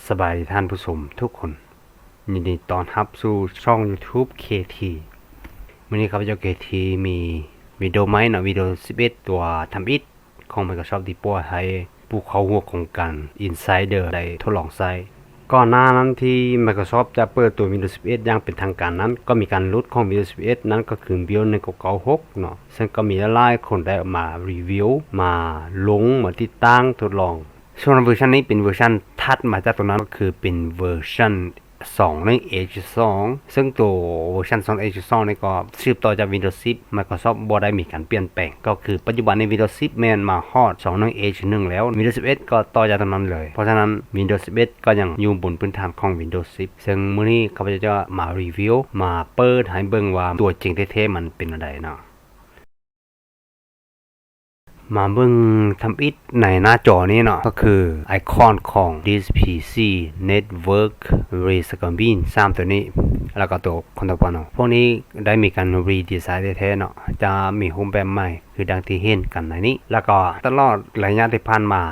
ສະບາຍດີທ່ານຜູ້ຊົມທຸກຄົນ, ຍິນດີຕ້ອນຮັບສູ່ຊ່ອງ YouTube ເຄທີ. ມື້ນີ້ຂ້າພະເຈົ້າ ເຄທີ ມີວິດີໂອໃໝ່ເນາະ, ວິດີໂອສິບເອັດ ຕົວທຳອິດຂອງ Microsoft ທີ່ປ່ອຍໃຫ້ຜູ້ເຂົ້າຮ່ວມໂຄງການ Insider ໄດ້ທົດລອງໃຊ້. ກ່ອນໜ້ານັ້ນທີ່ Microsoft ຈະເປີດຕົວ Windows ສິບເອັດ ຢ່າງເປັນທາງການນັ້ນ, ກໍມີການຫຼຸດຂອງ Windows ສິບເອັດ ນັ້ນກໍຄື Build ໜຶ່ງເກົ້າເກົ້າຫົກເນາະ, ເຊິ່ງກໍມີຫຼາຍໆຄົນໄດ້ມາຣີວິວ, ມາລົງ, ມາຕິດຕັ້ງ, ທົດລອງ. ສ່ວນເວີຊັນນີ້ເປັນເວີຊັນຖັດມາຈາກຕົວນັ້ນ, ກໍຄືເປັນເວີຊັນສອງໜຶ່ງເອສສອງ ເຊິ່ງໂຕເວີຊັນສອງໜຶ່ງເອສສອງນີ້ກໍສືບຕໍ່ຈາກ Windows ສິບ Microsoft ບໍ່ໄດ້ມີການປ່ຽນແປງ, ກໍຄືປັດຈຸບັນນີ້ Windows ສິບແມ່ນມາຮອດສອງໜຶ່ງເອສໜຶ່ງແລ້ວ, Windows ສິບເອັດກໍຕໍ່ຈາກຕົວນັ້ນເລີຍ. ເພາະສະນັ້ນ Windows ສິບເອັດກໍຍັງຢູ່ບົນພື້ນຖານຂອງ Windows ສິບ, ເຊິ່ງມື້ນີ້ຂ້າພະເຈົ້າຈະມາຣີວິວ, ມາເປີດໃຫ້ເບິ່ງວ່າຕົວຈິງແທ້ໆມັນເປັນແນວໃດເນາະ. ມາເບິ່ງທຳອິດໃນໜ້າຈໍນີ້ເນາະ, ກໍຄືໄອຄອນຂອງ DisplayPC Network Rescoping ສາມຕົວນີ້ ແລ້ວກໍຕົວ Control Panel ພວກນີ້ໄດ້ມີການຣີດີໄຊແທ້ໆເນາະ, ຈະມີຮູບແບບໃໝ່ຄືດັ່ງທີ່ເຫັນກັນໃນນີ້. ແລ້ວກໍຕະຫຼອດໄລຍະທີ່ຜ່ານມາ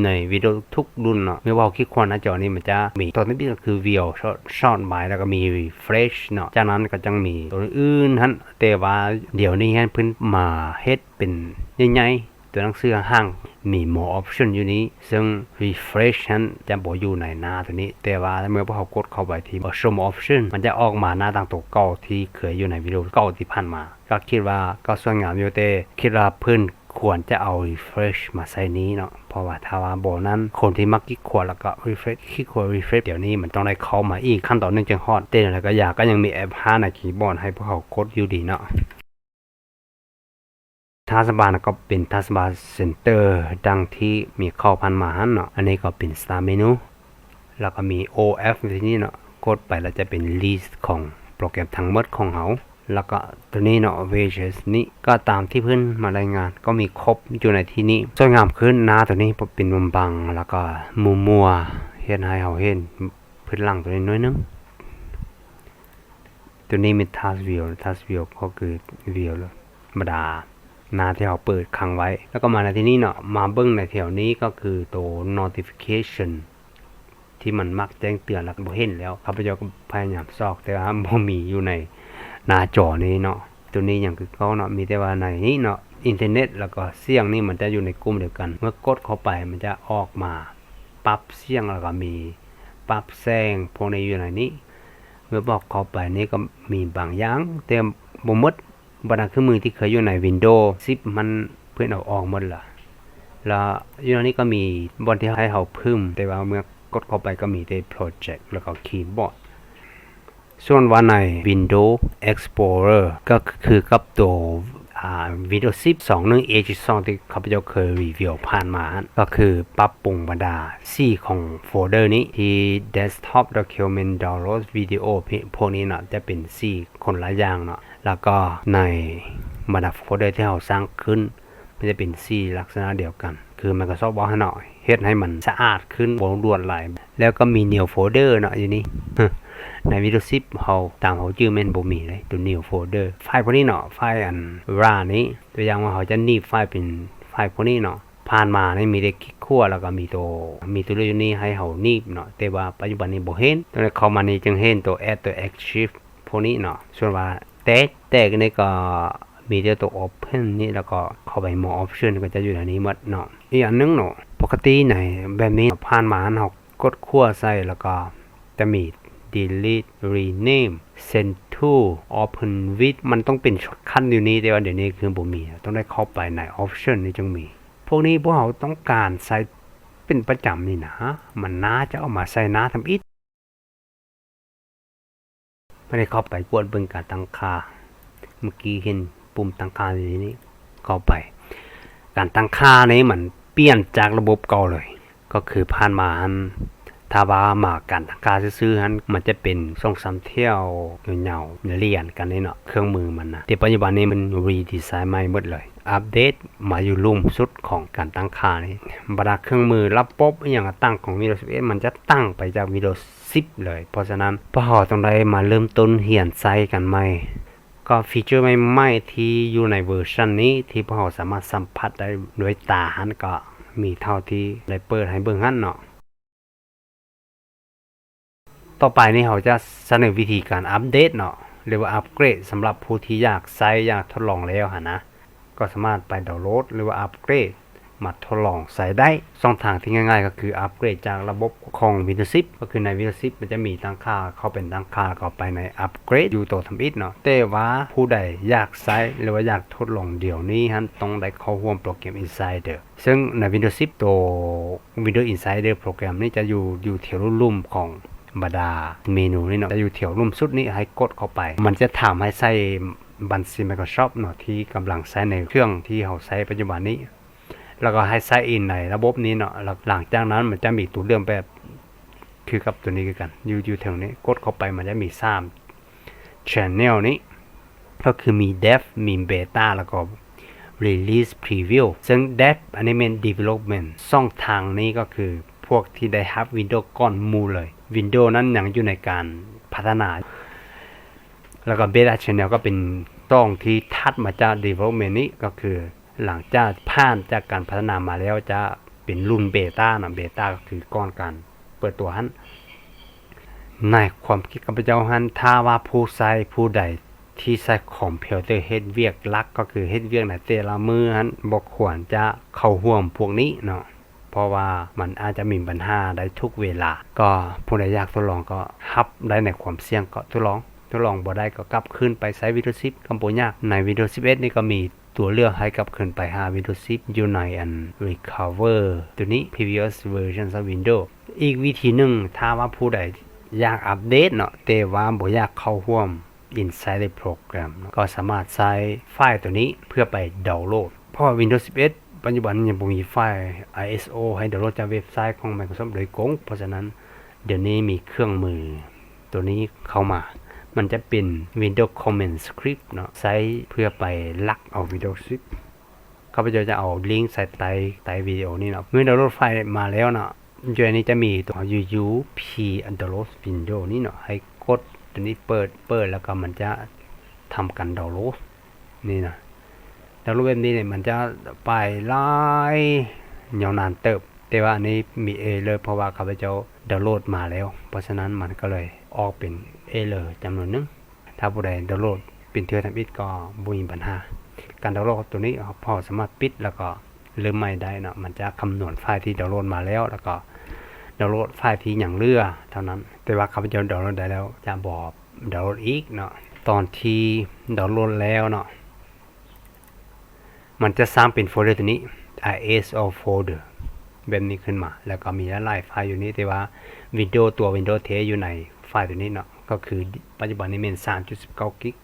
ໃນ Windows ທຸກລຸ້ນເນາະ, ເມື່ອເຮົາຄລິກຂວາໜ້າຈໍນີ້ ມັນຈະມີຕົວທຳອິດກໍຄື View Short Short By ແລ້ວກໍມີ Refresh ເນາະ, ຈາກນັ້ນກໍຈະມີຕົວອື່ນໆຫັ້ນ. ແຕ່ວ່າດຽວນີ້ຫັ້ນເພິ່ນມາເຮັດເປັນໃຫຍ່ໆ ຕົວໜັງສືຫ່າງໆ ມີ More Option ຢູ່ນີ້, ເຊິ່ງ Refresh ຫັ້ນຈະບໍ່ຢູ່ໃນໜ້າຕົວນີ້, ແຕ່ວ່າເມື່ອພວກເຮົາກົດເຂົ້າໄປທີ່ Show More Option ມັນຈະອອກມາໜ້າຕ່າງຕົວເກົ່າທີ່ເຄີຍຢູ່ໃນ Windows ເກົ່າທີ່ຜ່ານມາ. ກໍຄິດວ່າກໍສວຍງາມຢູ່, ແຕ່ຄິດວ່າເພິ່ນຄວນຈະເອົາ Refresh ມາໃສ່ນີ້ເນາະ, ເພາະວ່າຖ້າວ່າບໍ່ນັ້ນ ຄົນທີ່ມັກຄລິກຂວາແລ້ວກໍ Refresh ຄລິກຂວາ Refresh ດຽວນີ້ມັນຕ້ອງໄດ້ເຂົ້າມາອີກຂັ້ນຕອນໜຶ່ງຈຶ່ງຮອດ. ແຕ່ຢ່າງໃດກໍຢ່າ ກໍຍັງມີແອັບຫ້າໃນຄີບອດໃຫ້ພວກເຮົາກົດຢູ່ດີເນາະ. Taskbar ກໍເປັນ Taskbar Center ດັ່ງທີ່ມີເຂົ້າຜ່ານມາຫັ້ນເນາະ. ອັນນີ້ກໍເປັນ Start Menu ແລ້ວກໍມີ All Apps ທີ່ນີ້ເນາະ, ກົດໄປແລ້ວຈະເປັນ List ຂອງໂປຣແກຣມທັງໝົດຂອງເຮົາ. ແລ້ວກໍຕົວນີ້ເນາະ Widgets ນີ້ກໍຕາມທີ່ເພິ່ນມາລາຍງານ, ກໍມີຄົບຢູ່ໃນທີ່ນີ້. ສວຍງາມຂຶ້ນ, ໜ້າຕົວນີ້ເປັນບາງໆ ແລ້ວກໍມົວໆ, ເຮັດໃຫ້ເຮົາເຫັນພື້ນຫຼັງຕົວນີ້ໜ້ອຍໜຶ່ງ. ຕົວນີ້ມີ Task View, Task View ກໍຄື View ບັນດາໜ້າທີ່ເຮົາເປີດຄ້າງໄວ້. ແລ້ວກໍມາໃນທີ່ນີ້ເນາະ, ມາເບິ່ງໃນແຖວນີ້ກໍຄືໂຕ Notification ທີ່ມັນມັກແຈ້ງເຕືອນ ແລ້ວກໍບໍ່ເຫັນແລ້ວ. ຂ້າພະເຈົ້າກໍພະຍາຍາມຊອກ, ແຕ່ວ່າບໍ່ມີຢູ່ໃນໜ້າຈໍນີ້ເນາະ. ຕົວນີ້ຍັງຄືເກົ່າເນາະ, ມີແຕ່ວ່າໃນນີ້ເນາະ, ອິນເຕີເນັດ ແລ້ວກໍສຽງນີ້ມັນຈະຢູ່ໃນກຸ່ມດຽວກັນ. ເມື່ອກົດເຂົ້າໄປ ມັນຈະອອກມາປັບສຽງ ແລ້ວກໍມີປັບແສງພວກນີ້ຢູ່ໃນນີ້. ເມື່ອບອກເຂົ້າໄປນີ້ກໍມີບາງຢ່າງ, ແຕ່ບໍ່ໝົດ. ບັນດາເຄື່ອງມືທີ່ເຄີຍຢູ່ໃນ Windows ສິບ ມັນເພິ່ນເອົາອອກໝົດລະ. ແລ້ວຢູ່ໃນນີ້ກໍມີບ່ອນທີ່ໃຫ້ເຮົາພິມ, ແຕ່ວ່າເມື່ອກົດເຂົ້າໄປກໍມີແຕ່ Project ແລ້ວກໍ Keyboard. ສ່ວນວ່າໃນ Windows Explorer ກໍຄືກັບໂຕ ອ່າ Windows ສິບ ສອງໜຶ່ງເອສສອງ ທີ່ຂ້າພະເຈົ້າເຄີຍຣີວິວຜ່ານມາຫັ້ນ, ກໍຄືປັບປຸງບັນດາສີຂອງໂຟເດີນີ້ ທີ່ Desktop Document Download Video ພ- ພວກນີ້ເນາະ, ຈະເປັນສີຄົນລະຢ່າງເນາະ. ແລ້ວກໍໃນບັນດາໂຟເດີທີ່ເຮົາສ້າງຂຶ້ນ ມັນຈະເປັນສີລັກສະນະດຽວກັນ ຄື Microsoft ເວົ້າຫັ້ນເນາະ, ເຮັດໃຫ້ມັນສະອາດຂຶ້ນ, ບໍ່ລວດລາຍ. ແລ້ວກໍມີ New Folder ເນາະ ຢູ່ນີ້. ໃນ Windows ສິບ ເຮົາ ຕາມເຮົາຈື່ແມ່ນບໍ່ມີເລີຍ ຕົວ New Folder. ໄຟລ໌ພວກນີ້ເນາະ, ໄຟລ໌ອັນ RAR ນີ້, ຕົວຢ່າງວ່າເຮົາຈະໜີບໄຟລ໌ເປັນໄຟລ໌ພວກນີ້ເນາະ. ຜ່ານມານີ້ມີແຕ່ຄລິກຂວາ ແລ້ວກໍມີໂຕ ມີຕົວເລືອກຢູ່ນີ້ໃຫ້ເຮົາໜີບເນາະ, ແຕ່ວ່າປັດຈຸບັນນີ້ບໍ່ເຫັນ. ຕ້ອງໄດ້ເຂົ້າມານີ້ຈຶ່ງເຫັນໂຕ Add ໂຕ Archive ພວກນີ້ເນາະ. ສ່ວນວ່າແຕກ ແຕກນີ້ກໍມີແຕ່ຕົວ Open ນີ້ ແລ້ວກໍເຂົ້າໄປ More Option ກໍຈະຢູ່ໃນນີ້ໝົດເນາະ. ອີກອັນໜຶ່ງເນາະ, ປົກກະຕິໃນແບບນີ້ ຜ່ານມາເຮົາກົດຂວາໃສ່ ແລ້ວກໍຈະມີ Delete, Rename, Send To, Open With, ມັນຕ້ອງເປັນ Shortcut ຢູ່ນີ້, ແຕ່ວ່າດຽວນີ້ຄືບໍ່ມີ, ຕ້ອງໄດ້ເຂົ້າໄປໃນ Option ນີ້ຈຶ່ງມີ. ພວກນີ້ພວກເຮົາຕ້ອງການໃຊ້ເປັນປະຈຳນີ້ນະ, ມັນໜ້າຈະເອົາມາໃສ່ໜ້າທຳອິດ. ບາດນີ້ເຂົ້າໄປກວດເບິ່ງການຕັ້ງຄ່າ. ເມື່ອກີ້ເຫັນປຸ່ມຕັ້ງຄ່າຢູ່ນີ້, ເຂົ້າໄປ. ການຕັ້ງຄ່ານີ້ມັນປ່ຽນຈາກລະບົບເກົ່າເລີຍ. ກໍຄືຜ່ານມາຫັ້ນ ຖ້າວ່າມາການຕັ້ງຄ່າຊື່ໆຫັ້ນ ມັນຈະເປັນສອງສາມແຖວຍາວໆລຽນກັນນີ້ເນາະ, ເຄື່ອງມືມັນນະ. ແຕ່ປັດຈຸບັນນີ້ມັນ redesign ໃໝ່ໝົດເລີຍ, update ມາຢູ່ລຸ່ມສຸດຂອງການຕັ້ງຄ່ານີ້. ບັນດາເຄື່ອງມືລະບົບອີ່ຫຍັງຕ່າງໆຂອງ Windows ສິບເອັດ ມັນຈະຕ່າງໄປຈາກ Windows ສິບເລີຍ. ເພາະສະນັ້ນ ພວກເຮົາຕ້ອງໄດ້ມາເລີ່ມຕົ້ນຮຽນໃຊ້ກັນໃໝ່. ກໍຟີເຈີໃໝ່ໆທີ່ຢູ່ໃນເວີຊັນນີ້ ທີ່ພວກເຮົາສາມາດສຳຜັດໄດ້ດ້ວຍຕາຫັ້ນ ກໍມີເທົ່າທີ່ໄດ້ເປີດໃຫ້ເບິ່ງຫັ້ນເນາະ. ຕໍ່ໄປນີ້ເຮົາຈະສະເໜີວິທີການອັບເດດເນາະ ຫຼືວ່າອັບເກຣດ ສຳລັບຜູ້ທີ່ຢາກໃຊ້ ຢາກທົດລອງແລ້ວຫັ້ນນະ ກໍສາມາດໄປດາວໂຫຼດ ຫຼືວ່າອັບເກຣດ ມາທົດລອງໃຊ້ໄດ້. ຊ່ອງທາງທີ່ງ່າຍໆ ກໍຄືອັບເກຣດຈາກລະບົບຂອງ Windows ສິບ ກໍຄືໃນ Windows ສິບ ມັນຈະມີຕັ້ງຄ່າ ເຂົ້າເປັນຕັ້ງຄ່າ ແລ້ວກໍໄປໃນອັບເກຣດຢູ່ໂຕທຳອິດເນາະ. ແຕ່ວ່າຜູ້ໃດຢາກໃຊ້ ຫຼືວ່າຢາກທົດລອງດຽວນີ້ຫັ້ນ ຕ້ອງໄດ້ເຂົ້າຮ່ວມໂປຣແກຣມ Insider ເຊິ່ງໃນ Windows ສິບ ໂຕ Windows Insider ໂປຣແກຣມນີ້ຈະຢູ່ ຢູ່ແຖວລຸ່ມໆຂອງບັນດາເມນູນີ້ເນາະ ຈະຢູ່ແຖວລຸ່ມສຸດນີ້ ໃຫ້ກົດເຂົ້າໄປ ມັນຈະຖາມໃຫ້ໃສ່ບັນຊີ Microsoft ເນາະ ທີ່ກຳລັງໃຊ້ໃນເຄື່ອງທີ່ເຮົາໃຊ້ປັດຈຸບັນນີ້ ແລ້ວກໍໃຫ້ sign in ໃນລະບົບນີ້ເນາະ. ແລ້ວຫຼັງຈາກນັ້ນມັນຈະມີຕົວເລືອກແບບຄືກັບຕົວນີ້ຄືກັນ ຢູ່ ຢູ່ເທິງນີ້ ກົດເຂົ້າໄປ ມັນຈະມີສາມ channel ນີ້ ກໍຄືມີ Dev ມີ Beta ແລ້ວກໍ Release Preview ເຊິ່ງ Dev ອັນນີ້ແມ່ນ Development ຊ່ອງທາງນີ້ກໍຄືພວກທີ່ໄດ້ຮັບ Windows ກ່ອນໝູ່ເລີຍ Windows ນັ້ນຍັງຢູ່ໃນການພັດທະນາ. ແລ້ວກໍ Beta Channel ກໍເປັນຊ່ອງທີ່ຖັດມາຈາກ Development ນີ້ ກໍຄືຫຼັງຈາກຜ່ານຈາກການພັດທະນາມາແລ້ວ ຈະເປັນລຸ້ນ Beta ນະ Beta ກໍຄືກ່ອນການເປີດຕົວຫັ້ນ. ໃນຄວາມຄິດຂ້າພະເຈົ້າຫັ້ນ ຖ້າວ່າຜູ້ໃຊ້ຜູ້ໃດທີ່ໃຊ້ຄອມພິວເຕີເຮັດວຽກຫຼັກ ກໍຄືເຮັດວຽກໃນແຕ່ລະມື້ຫັ້ນ ບໍ່ຄວນຈະເຂົ້າຮ່ວມພວກນີ້ເນາະ ເພາະວ່າມັນອາດຈະມີບັນຫາໄດ້ທຸກເວລາ. ກໍຜູ້ໃດຢາກທົດລອງກໍຮັບໄດ້ໃນຄວາມສ່ຽງ ກໍທົດລອງ ທົດລອງບໍ່ໄດ້ກໍກັບຄືນໄປໃຊ້ Windows ສິບ ກໍບໍ່ຍາກ. ໃນ Windows ສິບເອັດ ນີ້ກໍມີຕົວເລືອກໃຫ້ກັບຄືນໄປຫາ Windows ສິບ ຢູ່ໃນອັນ Recover ຕົວນີ້ Previous Versions of Windows. ອີກວິທີໜຶ່ງ ຖ້າວ່າຜູ້ໃດຢາກອັບເດດເນາະ ແຕ່ວ່າບໍ່ຢາກເຂົ້າຮ່ວມ Insider Program ເນາະ ກໍສາມາດໃຊ້ໄຟລ໌ຕົວນີ້ເພື່ອໄປດາວໂຫຼດ ເພາະວ່າ Windows ສິບເອັດ ປັດຈຸບັນຍັງບໍ່ມີໄຟລ໌ ISO ໃຫ້ດາວໂຫຼດຈາກເວັບໄຊຂອງ Microsoft ໂດຍກົງ. ເພາະສະນັ້ນ ດຽວນີ້ມີເຄື່ອງມືຕົວນີ້ເຂົ້າມາ ມັນຈະເປັນ Windows Command Script ເນາະ ໃຊ້ເພື່ອໄປລັກເອົາ Windows ສິບ. ຂ້າພະເຈົ້າຈະເອົາລິ້ງໃສ່ໃຕ້ ໃຕ້ວິດີໂອນີ້ເນາະ. ເມື່ອດາວໂຫຼດໄຟລ໌ມາແລ້ວເນາະ ຢູ່ໃນນີ້ຈະມີຕົວ UUP Download Window ນີ້ເນາະ ໃຫ້ກົດຕົວນີ້ເປີດ ເປີດແລ້ວກໍມັນຈະທຳການດາວໂຫຼດນີ້ນະ. ດາວໂຫຼດແບບນີ້ນີ້ມັນຈະໄປຫຼາຍຍາວນານເຕີບ ແຕ່ວ່າອັນນີ້ມີ error ເພາະວ່າຂ້າພະເຈົ້າດາວໂຫຼດມາແລ້ວ ເພາະສະນັ້ນມັນກໍເລີຍອອກເປັນ error ຈຳນວນໜຶ່ງ. ຖ້າຜູ້ໃດດາວໂຫຼດເປັນເທື່ອທຳອິດກໍບໍ່ມີບັນຫາ. ການດາວໂຫຼດຕົວນີ້ເຮົາສາມາດປິດແລ້ວກໍເລີ່ມໃໝ່ໄດ້ເນາະ ມັນຈະຄຳນວນໄຟລ໌ທີ່ດາວໂຫຼດມາແລ້ວ ແລ້ວກໍດາວໂຫຼດໄຟລ໌ທີ່ຍັງເຫຼືອເທົ່ານັ້ນ. ແຕ່ວ່າຂ້າພະເຈົ້າດາວໂຫຼດໄດ້ແລ້ວ ຈະບໍ່ດາວໂຫຼດອີກເນາະ. ຕອນທີ່ດາວໂຫຼດແລ້ວເນາະ ມັນຈະສ້າງເປັນໂຟລເດີຕົວນີ້ ISO folder ແບບນີ້ຂຶ້ນມາ ແລ້ວກໍມີຫຼາຍໆໄຟລ໌ຢູ່ນີ້ ແຕ່ວ່າ Windows ຕົວ Windows ແທ້ຢູ່ໃນໄຟລ໌ຕົວນີ້ເນາະ ກໍຄືປັດຈຸບັນນີ້ແມ່ນສາມຈຸດສິບເກົ້າກິກ.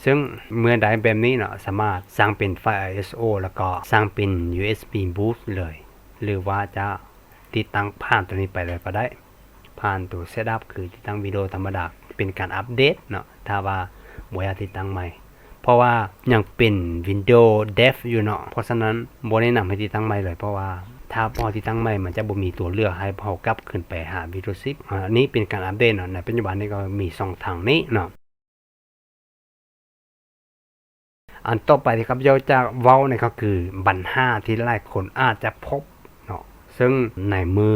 ເຊິ່ງເມື່ອໄດ້ແບບນີ້ເນາະ ສາມາດສ້າງເປັນໄຟລ໌ ISO ແລ້ວກໍສ້າງເປັນ USB boot ເລີຍ ຫຼືວ່າຈະຕິດຕັ້ງຜ່ານຕົວນີ້ໄປເລີຍກໍໄດ້ ຜ່ານຕົວ setup ຄືຕິດຕັ້ງ Windows ທຳມະດາ ເປັນການອັບເດດເນາະ ຖ້າວ່າບໍ່ຢາກຕິດຕັ້ງໃໝ່ ເພາະວ່າຍັງເປັນ Windows Dev ຢູ່ເນາະ. ເພາະສະນັ້ນບໍ່ແນະນຳໃຫ້ຕິດຕັ້ງໃໝ່ເລີຍ ເພາະວ່າຖ້າພວກເຮົາຕິດຕັ້ງໃໝ່ ມັນຈະບໍ່ມີຕົວເລືອກໃຫ້ເຮົາກັບຄືນໄປຫາ Windows ສິບ. ອາ ອັນນີ້ເປັນການອັບເດດເນາະ ໃນປັດຈຸບັນນີ້ກໍມີຊ່ອງທາງນີ້ເນາະ. ອັນຕໍ່ໄປທີ່ຂ້າພະເຈົ້າຈະເວົ້ານີ້ກໍຄືບັນຫາທີ່ຫຼາຍຄົນອາດຈະພົບເນາະ ເຊິ່ງໃນມື້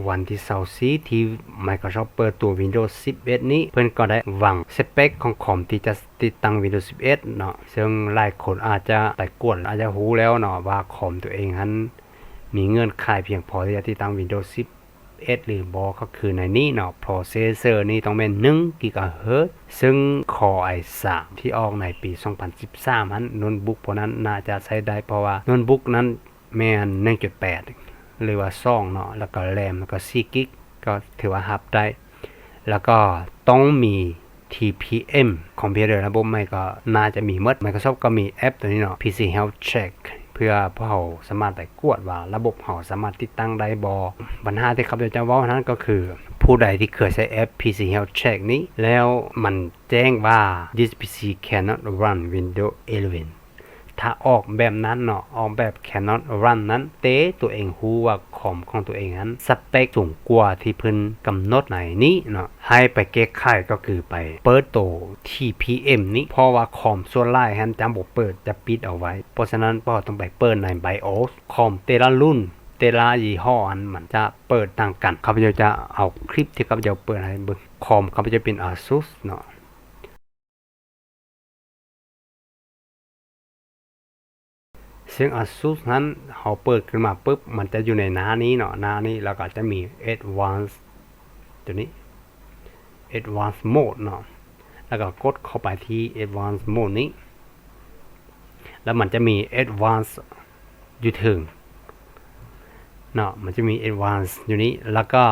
ວັນທີຊາວສີ່ ທີ່ Microsoft ເປີດຕົວ Windows ສິບເອັດ ນີ້ ເພິ່ນກໍໄດ້ວາງສະເປັກຂອງຄອມທີ່ຈະຕິດຕັ້ງ Windows ສິບເອັດ ເນາະ ເຊິ່ງຫຼາຍຄົນອາດຈະໄປກວດ ອາດຈະຮູ້ແລ້ວເນາະວ່າຄອມຕົວເອງຫັ້ນມີເງື່ອນໄຂພຽງພໍທີ່ຈະຕິດຕັ້ງ Windows ສິບ ເອັດ ຫຼືບໍ່ ກໍຄືໃນນີ້ເນາະ processor ນີ້ຕ້ອງແມ່ນໜຶ່ງ gigahertz ເຊິ່ງ Core i ສາມ ທີ່ອອກໃນປີສອງພັນສິບສາມຫັ້ນ ໂນ້ດບຸກພວກນັ້ນໜ້າຈະໃຊ້ໄດ້ ເພາະວ່າໂນ້ດບຸກນັ້ນແມ່ນໜຶ່ງຈຸດແປດ ຫຼືວ່າສອງເນາະ ແລ້ວກໍ RAM ກໍສີ່ກິກ ກໍຖືວ່າຮັບໄດ້ ແລ້ວກໍຕ້ອງມີ TPM ຄອມພິວເຕີລະບົບໃໝ່ກໍໜ້າຈະມີໝົດ. Microsoft ກໍມີແອັບຕົວນີ້ເນາະ PC Health Check ເພື່ອພວກເຮົາສາມາດໄປກວດວ່າລະບົບເຮົາສາມາດຕິດຕັ້ງໄດ້ບໍ່. ບັນຫາທີ່ຂ້າພະເຈົ້າຈະເວົ້ານັ້ນກໍຄື ຜູ້ໃດທີ່ເຄີຍໃຊ້ແອັບ PC Health Check ນີ້ ແລ້ວມັນແຈ້ງວ່າ This PC cannot run Windows eleven ຖ້າອອກແບບນັ້ນເນາະ ອອກແບບ cannot run ນັ້ນ ແຕ່ຕົວເອງຮູ້ວ່າຄອມຂອງຕົວເອງຫັ້ນ ສະເປັກສູງກວ່າທີ່ເພິ່ນກຳນົດໃນນີ້ເນາະ ໃຫ້ໄປແກ້ໄຂກໍຄືໄປເປີດໂຕ TPM ນີ້ ເພາະວ່າຄອມສ່ວນຫຼາຍຫັ້ນຈະບໍ່ເປີດ ຈະປິດເອົາໄວ້. ເພາະສະນັ້ນ ພວກເຮົາຕ້ອງໄປເປີດໃນ BIOS ຄອມແຕ່ລະລຸ້ນ ແຕ່ລະຍີ່ຫໍ້ຫັ້ນມັນຈະເປີດຕ່າງກັນ. ຂ້າພະເຈົ້າຈະເອົາຄລິບທີ່ຂ້າພະເຈົ້າເປີດໃຫ້ເບິ່ງ. ຄອມຂ້າພະເຈົ້າເປັນ ASUS ເນາະ. ເຊິ່ງ ASUS ນັ້ນ ເຮົາເປີດຂຶ້ນມາປຶບ ມັນຈະຢູ່ໃນໜ້ານີ້ເນາະ, ໜ້ານີ້ ແລ້ວກໍຈະມີ Advanced ຕົວນີ້ Advanced Mode ເນາະ, ແລ້ວກໍກົດເຂົ້າໄປທີ່ Advanced Mode ນີ້ ແລ້ວມັນຈະມີ Advanced ຢູ່ເທິງເນາະ, ມັນຈະມີ Advanced ຢູ່ນີ້ ແລ້ວກໍ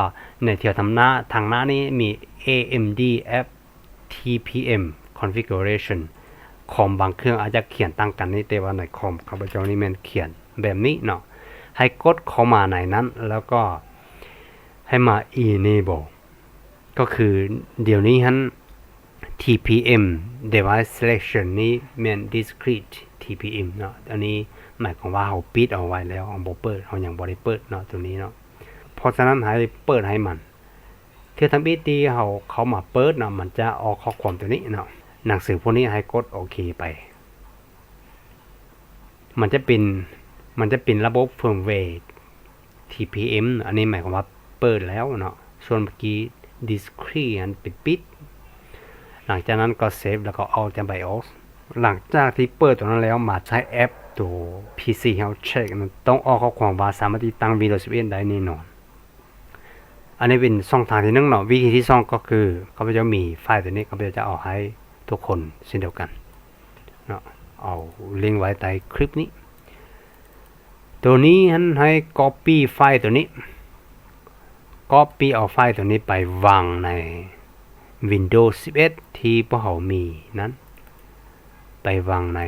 ໃນແຖວທາງໜ້າ ທາງໜ້ານີ້ມີ AMD App TPM Configuration. ຄອມບາງເຄື່ອງອາດຈະຂຽນຕ່າງກັນນີ້, ແຕ່ວ່າໃນຄອມຂ້າພະເຈົ້ານີ້ແມ່ນຂຽນແບບນີ້ເນາະ. ໃຫ້ກົດເຂົ້າມາໃນນັ້ນ ແລ້ວກໍໃຫ້ມາ Enable ກໍຄືດຽວນີ້ຫັ້ນ TPM Device Selection ນີ້ແມ່ນ Discrete TPM ເນາະ. ອັນນີ້ໝາຍຄວາມວ່າເຮົາປິດເອົາໄວ້ແລ້ວ, ເຮົາບໍ່ເປີດ, ເຮົາຍັງບໍ່ໄດ້ເປີດເນາະ ຕົວນີ້ເນາະ. ເພາະສະນັ້ນໃຫ້ເປີດໃຫ້ມັນ. ເທື່ອທຳອິດທີ່ເຮົາເຂົ້າມາເປີດເນາະ, ມັນຈະອອກຂໍ້ຄວາມຕົວນີ້ເນາະ. ໜັງສືພວກນີ້ໃຫ້ກົດໂອເຄໄປ. ມັນຈະເປັນ ມັນຈະເປັນລະບົບ firmware TPM. ອັນນີ້ໝາຍຄວາມວ່າເປີດແລ້ວເນາະ. ສ່ວນເມື່ອກີ້ Discrete ຫັ້ນເປັນປິດ. ຫຼັງຈາກນັ້ນກໍ Save ແລ້ວກໍອອກຈາກ BIOS. ຫຼັງຈາກທີ່ເປີດຕົວນັ້ນແລ້ວ, ມາໃຊ້ແອັບຕົວ PC Health Check ນັ້ນ ຕ້ອງອອກຂໍ້ຄວາມວ່າສາມາດຕິດຕັ້ງ Windows ສິບເອັດ ໄດ້ແນ່ນອນ. ອັນນີ້ເປັນຊ່ອງທາງທີໜຶ່ງເນາະ. ວິທີທີສອງກໍຄື ຂ້າພະເຈົ້າມີໄຟລ໌ຕົວນີ້, ຂ້າພະເຈົ້າຈະເອົາໃຫ້ທຸກຄົນເຊັ່ນດຽວກັນເນາະ, ເອົາລິງໄວ້ໃຕ້ຄລິບນີ້. ຕົວນີ້ຫັ້ນໃຫ້ Copy ໄຟລ໌ຕົວນີ້, Copy ເອົາໄຟລ໌ຕົວນີ້ໄປວາງໃນ Windows ສິບເອັດ ທີ່ພວກເຮົາມີນັ້ນ ໄປວາງໃນ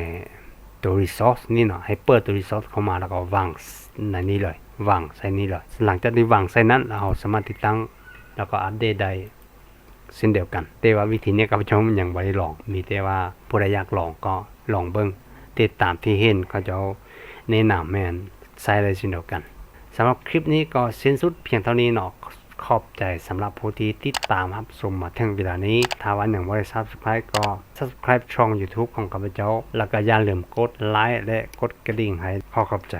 ຕົວ Resource ນີ້ເນາະ. ໃຫ້ເປີດຕົວ Resource ເຂົ້າມາ ແລ້ວກໍວາງໃນນີ້ເລີຍ, ວາງໃສ່ນີ້ເລີຍ. ຫຼັງຈາກທີ່ວາງໃສ່ນັ້ນ ແລ້ວເຮົາສາມາດຕິດຕັ້ງ ແລ້ວກໍອັບເດດໄດ້ເຊັ່ນດຽວກັນ. ແຕ່ວ່າວິທີນີ້ຂ້າພະເຈົ້າຍັງບໍ່ໄດ້ລອງ, ມີແຕ່ວ່າຜູ້ໃດຢາກລອງກໍລອງເບິ່ງ, ແຕ່ຕາມທີ່ເຫັນເຂົາເຈົ້າແນະນຳແມ່ນໃຊ້ໄດ້ເຊັ່ນດຽວກັນ. ສຳລັບຄລິບນີ້ກໍສິ້ນສຸດພຽງເທົ່ານີ້ເນາະ. ຂອບໃຈສຳລັບຜູ້ທີ່ຕິດຕາມຮັບຊົມມາເຖິງເວລານີ້. ຖ້າວ່າຍັງບໍ່ໄດ້ Subscribe ກໍ Subscribe ຊ່ອງ YouTube ຂອງຂ້າພະເຈົ້າ, ແລ້ວກໍຢ່າລືມກົດໄລ ແລະ ກົດກະດິ່ງໃຫ້. ຂໍຂອບໃຈ.